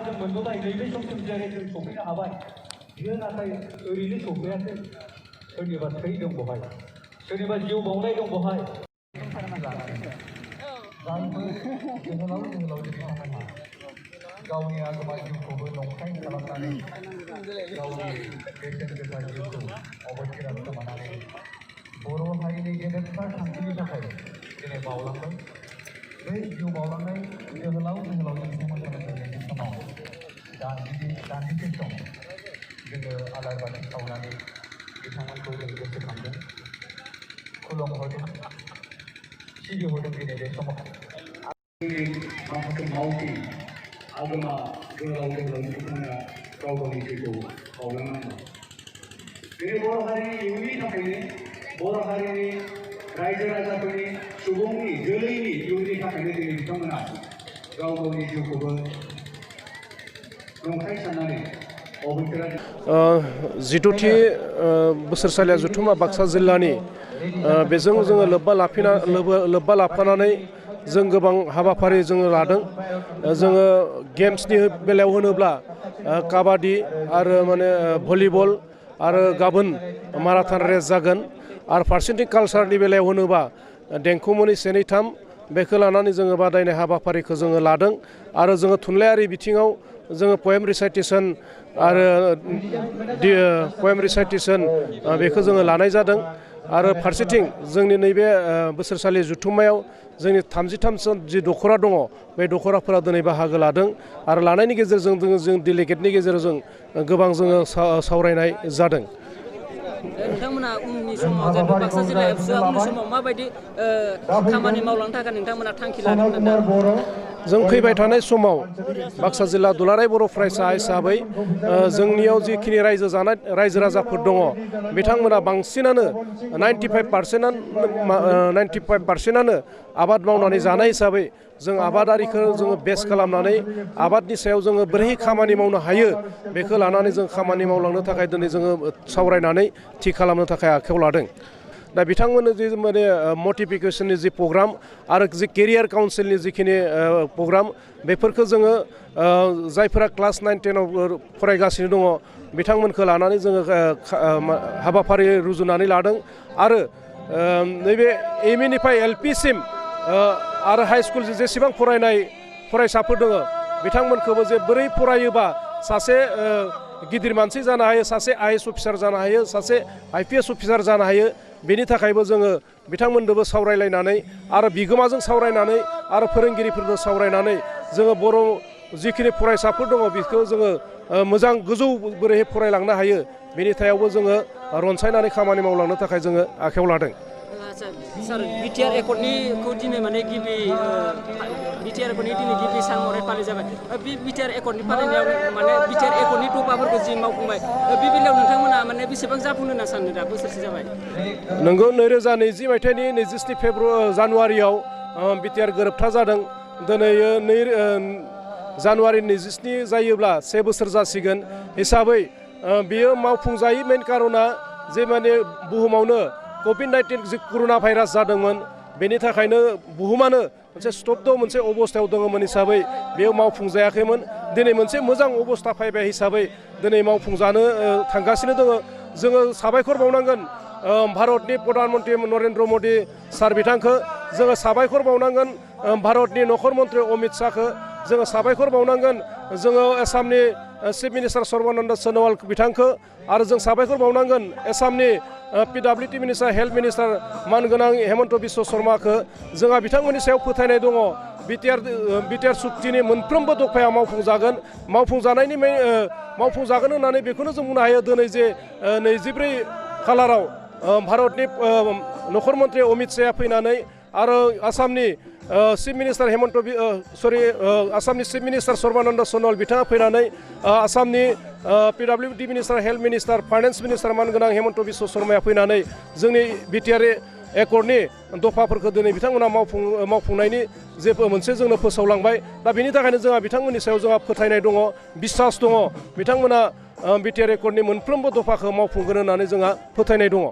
जों मोनबोबाय नैबे समसिम जेरै जों सफैनो हाबाय बियो नाथाय ओरैनो सफैयाखै सोरनिबा थै दं बहाय सोरनिबा जिउ बावनाय दं बहाय जायफोर जोहोलाव जोहोलावजो बिथांमोनहा गावनि आगोमा जिउखौबो नंखाय खालामनानै गावनि बेसेन गोसा जिउखौ अबथिरा खोमानानै बर' हारिनि गेदेरथार थांखिनि थाखाय दिनै बावलांदों बे जिउ बावलांनाय जोहोलाव जोहोलावजो बिथांमोनखौ दिनैनि समाव दान्दिसे सम जोङो आलारि बाथि सावनानै बिथांमोनखौ जों गोसोखांदों खुलुमहरदों सिबिहरदों दिनै बे समाव माखासे मावथि आगोमा जोहोलाव जोहोलावजो बिथांमोना गाव गावनि जिउखौ बावलांनांगौ बे बर' हारिनि इयुननि थाखायनो बर' हारिनि रायजो राजाफोरनि सुबुंनि जोलैनि इयुननि थाखायनो दिनै बिथांमोना गाव गावनि जिउखौबो नंखाय साननानै जिद'थि बोसोरसालिया जथुम्मा बाक्सा जिल्लानि बेजों जोङो लोब्बा लाफानानै जों गोबां हाबाफारि जोङो लादों जोङो गेम्सनि बेलायाव होनोब्ला काबादि आरो माने भलिबल आरो गाबोन माराथन रेस जागोन आरो फारसेथिं कालसारनि बेलायाव होनोबा देंखोमोनि 1, 2, 3 बेखौ लानानै जोङो बादायनाय हाबाफारिखौ जोङो लादों आरो जोङो थुनलाइयारि बिथिङाव जोङो पएम रिसाइटेसन आरो पएम रिसाइटेसन बेखौ जोङो लानाय जादों आरो फारसेथिं जोंनि नैबे बोसोरसालि जथुम्मायाव जोंनि 33 जि दख'रा दङ बे दख'राफोरा दिनै बाहागो लादों आरो लानायनि गेजेरजों जों डेलिगेटनि गेजेरजों गोबां जोङो सावरायनाय जादों। नोंथांमोना उननि समाव जेनेबा बाक्सा जिल्ला एबसुआ उननि समाव माबायदि खामानि मावलांनो थाखाय नोंथांमोना थांखि लादों दा जों फैबाय थानाय समाव बाक्सा जिल्ला दुलाराय बर' फरायसा हिसाबै जोंनियाव जिखिनि रायजो राजाफोर दङ बिथांमोना बांसिनानो 95% आबाद मावनानै जानाय हिसाबै जों आबादारिखौ जोङो बेस खालामनानै आबादनि सायाव जोङो बोरै खामानि मावनो हायो बेखौ लानानै जों खामानि मावलांनो थाखाय दिनै जोङो सावरायनानै थि खालामनो थाखाय आखायाव लादों। दा बिथांमोननो जि माने मटिफिकेसननि जि प्रग्राम आरो जि केरियार काउन्सिलनि जिखिनि प्रग्राम बेफोरखौ जोङो जायफोरा क्लास 9, 10 फरायगासिनो दङ बिथांमोनखौ लानानै जोङो हाबाफारि रुजुनानै लादों आरो नैबे एमइनिफ्राय एलपिसिम आरो हाइ स्कुल जेसेबां फरायनाय फरायसाफोर दङ बिथांमोनखौबो जे बोरै फरायोबा सासे गिदिर मानसि जानो हायो सासे आइएएस अफिसार जानो हायो सासे आइपिएस अफिसार जानो हायो बेनि थाखायबो जोङो बिथांमोनजोंबो सावरायलायनानै आरो बिगोमाजों सावरायनानै आरो फोरोंगिरिफोरजों सावरायनानै जोङो बर' जिखिनि फरायसाफोर दङ बेखौ जोङो मोजां गोजौ बोरैहाय फरायलांनो हायो बेनि सायावबो जोङो रनसायनानै खामानि मावलांनो थाखाय जोङो आखायाव लादों। सार बिटिआर एकर्डनिखौ दिनै माने बिटिआर एकर्डनि दिनै गिबि सान महरै फालिनाय जाबाय बे बिटिआर एकर्डनि फालिनायाव माने बिटिआर एकर्डनि दफाफोरखौ जि मावफुंबाय बे बेलायाव नोंथांमोना माने बेसेबां जाफुंनो होनना सानो दा बोसोरसे जाबाय नोंगौ 2020 मायथाइनि 27 जानुवारियाव बिटिआर गोरोबथा जादों दिनै जानुवारि 27 जायोब्ला 1 बोसोर जासिगोन हिसाबै बेयो मावफुंजायै मेन कारना जे माने बुहुमावनो COVID-19 जि कर'ना भाइरास जादोंमोन बेनि थाखायनो बुहुमानो मोनसे स्तब्ध मोनसे अबस्थायाव दङमोन हिसाबै बेयाव मावफुंजायाखैमोन दिनै मोनसे मोजां अबस्था फैबाय हिसाबै दिनै मावफुंजानो थांगासिनो दङ जोङो साबायखर बावनांगोन भारतनि प्रधान मन्त्रि नरेन्द्र मदि सार बिथांखौ जोङो साबायखर बावनांगोन भारतनि नखर मन्त्रि अमित शाहखौ जोङो साबायखर बावनांगोन जोङो आसामनि चिफ मिनिस्टार सर्बानन्द सन'वाल बिथांखौ आरो जों साबायखर बावनांगोन आसामनि PWD मिनिस्टार हेल्थ मिनिस्टार मानगोनां हेमन्त बिश्व शर्माखौ जोंहा बिथांमोननि सायाव फोथायनाय दङ बिटिआर सुक्तिनि मोनफ्रोमबो दफाया मावफुंजागोन होननानै बेखौनो जों बुंनो हायो दिनै जे 24 खालाराव भारतनि नखर मन्त्रि अमित शाहआ फैनानै आरो आसामनि चिफ मिनिस्टार आसामनि चिफ मिनिस्टार सर्बानन्द सन'वाल बिथाङा फैनानै आसामनि PWD minister health minister finance minister मानगोनां हेमन्त बिश्व शर्माया फैनानै जोंनि बिटिआर एकर्डनि दफाफोरखौ दिनै बिथांमोना मावफुंनायनि जे मोनसे जोंनो फोसावलांबाय दा बेनि थाखायनो जोंहा बिथांमोननि सायाव जोंहा फोथायनाय दङ बिसास दङ बिथांमोना बिटिआर एकर्डनि मोनफ्रोमबो दफाखौ मावफुंगोन होननानै जोंहा फोथायनाय दङ।